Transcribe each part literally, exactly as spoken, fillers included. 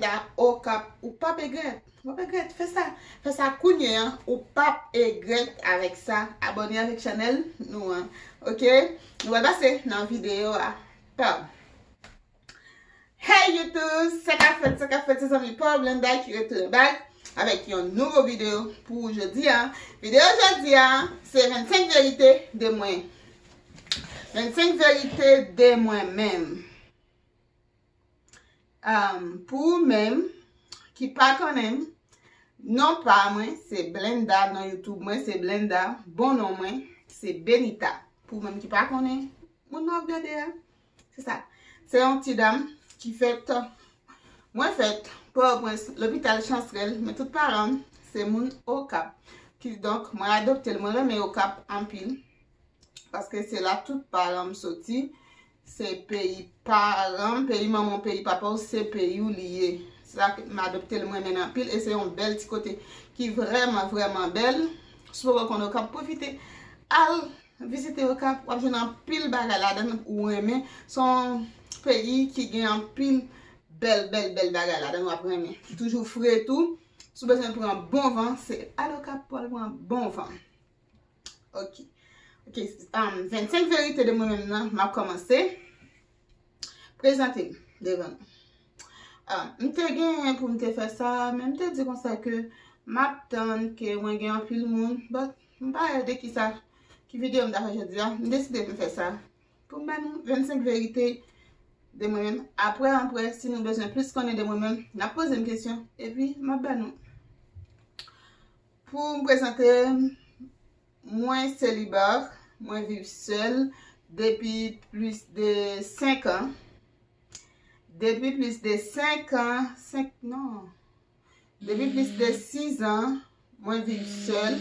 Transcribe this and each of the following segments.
la Okap, ou p ap egrèt. Ou p ap egrèt. Fè sa. Fè sa kounye a. Ou p ap egrèt avèk sa. Abòne avèk chanèl nou an. Ok? Nou pral pase nan videyo a. Pam. Hey YouTube, sa k ap fèt, sa k ap fèt, se zanmi pa w Blenda ki retounen back avèk yon nouvo videyo pou jodi a. Videyo jodi a, se vennsenk verite de mwen. Vennsenk verite de mwen menm. Um, pou ou menm ki pa konnen m, non pa mwen se Blenda, non YouTube mwen se Blenda, bon non mwen se Benita. Pou ou menm ki pa konnen, moun nan w ap gade a, se sa. Se yon ti dam ki fèt, mwen fèt Pòtoprens, lopital Chansrèl, men tout paran m se moun Okap. Kidonk, mwen adopte l, mwen renmen Okap anpil. Paske se la tout paran m soti. Se peyi paran m, peyi manman w, peyi papa w, se peyi w li ye. Se sa ke m adopte l, mwen renmen l anpil. E se yon bèl ti kote ki vrèman, vrèman bèl. Si w poko konn Okap, pwofite al vizite Okap. W ap jwenn anpil bagay ladan l ou renmen. Se yon peyi ki gen anpil bèl, bèl, bèl bagay ladan l w ap renmen. Ki toujou fre tou. Si w bezwen pran bon van, se al Okap pou w al pran bon van. Ok. Ok, um, vennsenk verite de mwen menm nan, m ap kòmanse prezante m devan nou. Um, m te genyen pou m te fè sa, men m te di konsa ke m ap tann ke mwen gen anpil moun, but m pa wè de ki sa, ki videyo m ta fè jodi a, m deside pou m fè sa. Pou m ba nou vennsenk verite de mwen menm. Apre, apre, si nou bezwen plis konnen de mwen menm, n ap poze m kesyon, epi m ap ba nou. Pou m prezante m, mwen seliba, mwen viv sèl depi plis de senk an. Depi plis de senk an, senk, non. Depi plis de sis an, mwen viv sèl.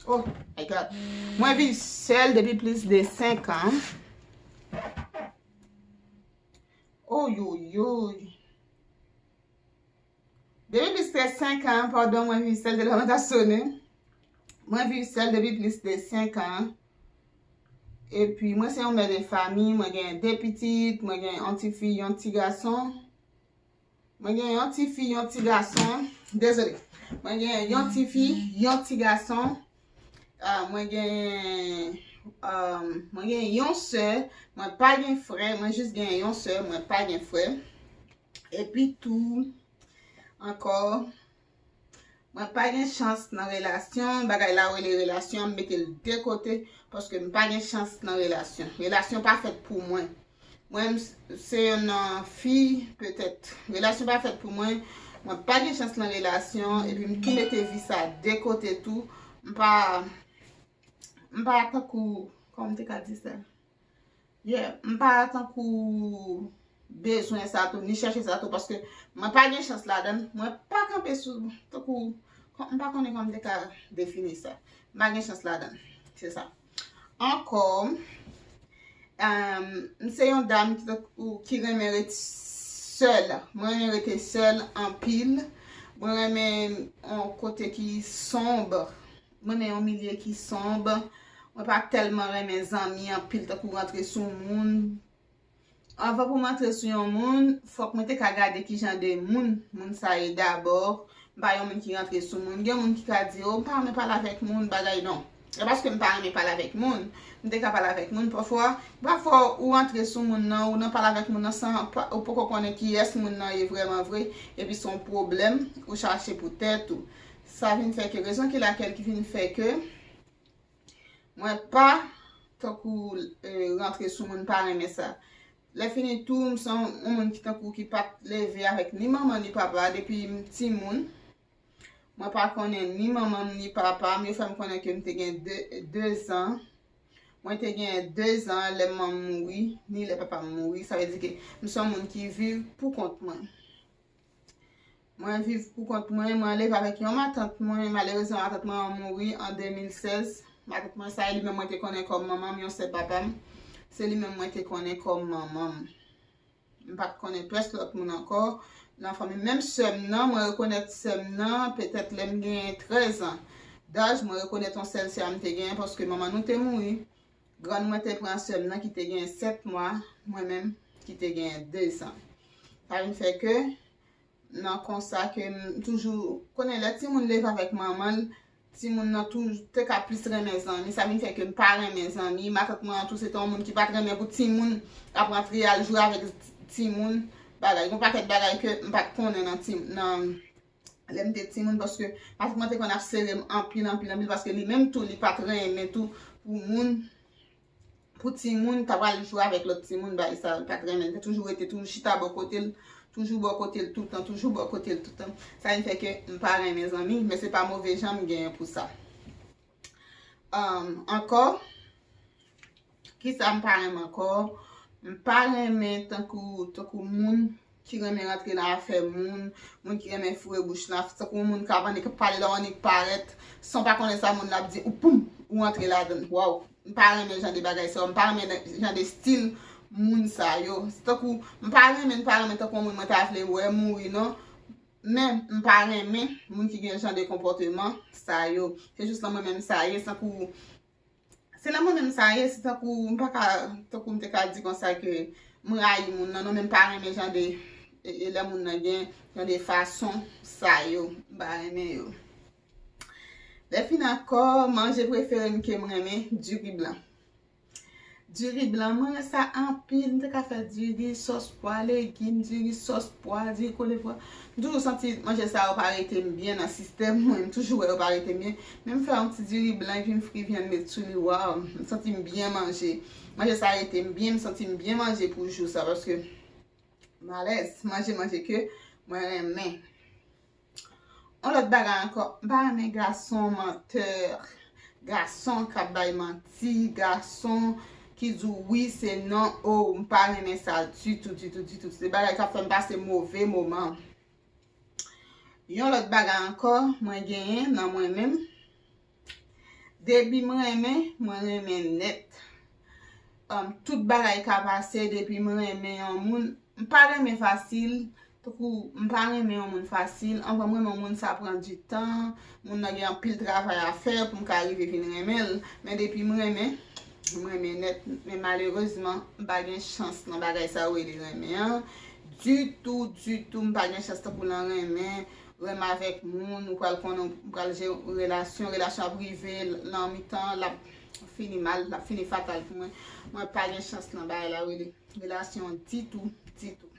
Oh my God. Mwen viv sèl depi plis de senk an. Oh, yo, yo. Depi plis de senk an, padon, mwen viv sèl, telefòn mwen ta sonnen. Mwen viv sèl depi plis de senk an. Epi, mwen se yon mè de fanmi, mwen gen de pitit, mwen gen yon ti fi, yon ti gason. Mwen gen yon ti fi, yon ti gason. Dezole. Mwen gen yon ti fi, yon ti gason. Ah, mwen gen, um, mwen gen yon sè. Mwen pa gen frè. Mwen jis gen yon sè. Mwen pa gen frè. Epi tou, ankò, mwen pa gen chans nan relasyon. Bagay la w rele relasyon, m mete l de kote, paske m pa gen chans nan relasyon. Relasyon pa fèt pou mwen. Mwen, m s-, se yon, uh, fi, petèt. Relasyon pa fèt pou mwen. Mwen pa gen chans nan relasyon, epi m tou mete vi sa de kote tou. M pa, m pa tankou, kòman m te ka di sa? Yeah, m pa tankou bezwen sa tou, ni chèche sa tou, paske mwen pa gen chans ladan l. Mwen pa kanpe sou, tankou, m pa konnen kòman m te ka defini sa. M pa gen chans ladan l. Se sa. Ankò, um, m se yon dam ki, ki renmen ret sèl. Mwen renmen rete sèl anpil. Mwen renmen yon kote ki sonb. Mwen renmen yon milye ki sonb. Mwen pa tèlman renmen zanmi anpil, tankou rantre sou moun. Anvan pou m antre sou yon moun, fòk mwen te ka gade ki jan de moun moun sa ye dabò. M pa yon moun ki rantre sou moun. Gen moun ki ka di, "Oh, m pa renmen pale avèk moun, bagay non." E paske m pa renmen pale avèk moun, m te ka pale avèk moun. Pafwa, pafwa ou rantre sou moun nan, ou nan pale avèk moun nan san pa, ou poko konnen kiyès moun nan ye vrèman vre, epi se yon pwoblèm ou chache pou tèt ou. Sa vin fè ke, rezon ki lakèl ki vin fè ke mwen pa, tankou, eh, rantre sou moun, pa renmen sa. Lè fini tou, m se yon, yon moun ki tankou ki pa t leve avèk ni manman ni papa depi m timoun. Mwen pa konnen ni manman m ni papa m. Yo fè m konnen ke m te gen de, de zan. Mwen te gen de zan lè manman m mouri, ni lè papa m mouri. Sa vle di ke m se yon moun ki viv pou kont mwen. Mwen viv pou kont mwen, mwen leve avèk yon matant mwen. Malerezman, matant mwen an mouri an de mil sèz. Matant mwen sa, e li menm mwen te konnen kòm manman m, yon sè papa m. Se li menm mwen te konnen kòm manman m. M pa t konnen pyès lòt moun ankò nan fanmi m. Menm sè m nan, mwen rekonèt sè m nan, petèt lè m gen trèz an daj, mwen rekonèt yon sèl sè a m te genyen, paske manman nou te mouri. Grann mwen te pran sè m nan ki te gen sèt mwa, mwen menm ki te gen de zan. Sa vin fè ke nan konsa ke m toujou konnen lè timoun leve avèk manman l, timoun nan toujou te ka plis renmen zanmi. Sa vin fè ke m pa renmen zanmi. Matant mwen an tou se te yon moun ki pa t renmen pou timoun ap rantre al jwe avèk timoun. Bagay, yon pakèt bagay ke m pa t konnen nan tim, nan lè m te timoun, paske matant mwen te konn ap sere m anpil, anpil, anpil, paske li menm tou, li pa t renmen tou pou moun, pou timoun ta pral jwe avèk lòt timoun, bagay sa, li pa t renmen. Li te toujou rete, toujou chita bò kote l, toujou bò kote l toutan, toujou bò kote l toutan. Sa vin fè ke m pa renmen zanmi, men se pa move jan m genyen pou sa. Um, ankò, kisa m pa renmen ankò? M pa renmen tankou, tankou moun ki renmen rantre nan afè moun, moun ki renmen foure bouch nan afè, tankou yon moun k ap annik pale, l ap annik parèt, san w pa konnen sa moun nan ap di, ou poum, ou rantre ladan l. Waw, m pa renmen jan de bagay sa yo, m pa renmen jan de stil moun sa yo. Se tankou, m pa renmen, m pa renmen tankou yon moun mwen ta vle wè mouri non. Men, m pa renmen moun ki gen jan de konpòteman sa yo. Se jis nan mwen menm sa ye, tankou, se nan mwen menm sa ye, se tankou, m pa ka, tankou m te ka di konsa ke m rayi moun nan, non, men m pa renmen jan de, e, e lè moun nan gen jan de fason sa yo, m pa renmen yo. Lè fini ankò, manje prefere m ke m renmen, diri blan. Diri blan, mwen renmen sa anpil. M te ka fè diri, sòs pwa, legim, diri, sòs pwa, diri kolevwa. M toujou santi manje sa yo pa rete m byen nan sistèm mwen. M toujou wè yo pa rete m byen. Men m fè yon ti diri blan epi m fri vyann met sou li. Waw, m santi m byen manje. Manje sa rete m byen, m santi m byen manje pou jou sa, paske m alèz. Manje, manje ke mwen renmen. Yon lòt bagay ankò, m pa renmen gason mantè. Gason k ap bay manti, gason ki di w wi, se non, o, m pa renmen sa ditou, ditou, ditou. Se bagay k ap fè m pase move moman. Yon lòt bagay ankò, mwen genyen nan mwen menm. Depi m renmen, mwen renmen nèt. Um, tout bagay ka pase depi m renmen yon moun. M pa renmen fasil, tankou m pa renmen yon moun fasil. Anvan m renmen yon moun, sa pran di tan. Moun nan gen anpil travay a fè pou m ka rive vin renmen l. Men depi m renmen, m renmen nèt. Men malerezman, m pa gen chans nan bagay sa yo rele renmen an. Ditou, ditou, m pa gen chans tankou nan renmen. Renmen avèk moun, ou pral konnen, ou pral jere yon relasyon, relasyon ap rive nan mitan, l ap fini mal, l ap fini fatal pou mwen. Mwen pa gen chans nan bagay la, rele relasyon ditou, ditou.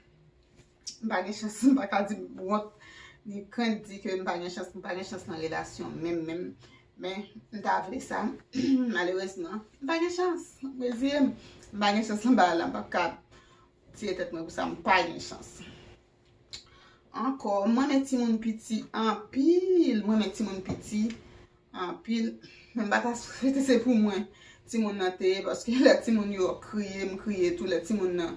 M pa gen chans, m pa ka di m wont, ni krent di ke m pa gen chans, m pa gen chans nan relasyon, menm, menm. Men, m ta vle sa, malerezman, m pa gen chans, m reziye m. M pa gen chans nan bagay la, m p ap ka tiye tèt mwen pou sa, m pa gen chans. Ankò, m renmen timoun piti anpil. M renmen timoun piti anpil. Men m pa ta swete se pou mwen timoun nan te ye, paske lè timoun yo ap kriye, m kriye tou. Lè timoun nan,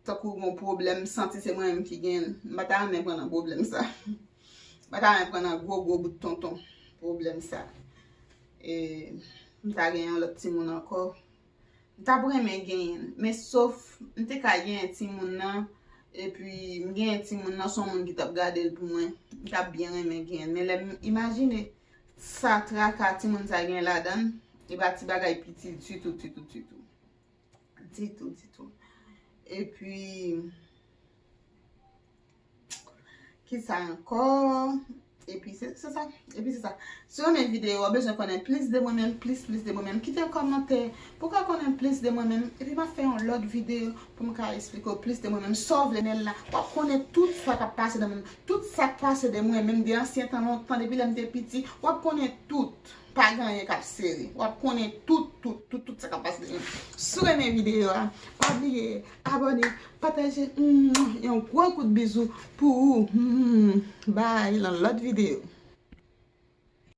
tankou gon pwoblèm, m santi se mwen menm ki gen l. M pa ta renmen pran nan pwoblèm sa. M pa ta renmen pran nan gwo, gwo bout tonton pwoblèm sa. E m ta gen yon lòt timoun ankò. M t ap renmen genyen l, men sof m te ka genyen timoun nan, epi m genyen timoun nan, se yon moun ki t ap gade l pou mwen, m t ap byen renmen genyen l. Men lè m imajine sa traka timoun sa gen ladan l, e pa ti bagay piti ditou, ditou, ditou. Ditou, ditou. Epi, Kisa ankò? Epi se, se sa. Epi se sa. Si w renmen videyo a, w bezwen konnen plis de mwen menm, plis, plis de mwen menm, kite yon kòmantè pou w ka konnen plis de mwen menm. Epi m ap fè yon lòt videyo pou m ka eksplike w plis de mwen menm. Sa w vle nan l la, w ap konnen tout sa k ap pase nan mwen. Tout sa k pase de mwen menm, de ansyen tan lontan, depi lè m te piti, w ap konnen tout. Pa gen anyen k ap sere. W ap konnen tout, tout, tout, tout sa k ap pase depi. Si w renmen videyo a, pa bliye abòne, pataje, mm, yon gwo kout bizou pou ou. Mm, bay, nan lòt videyo.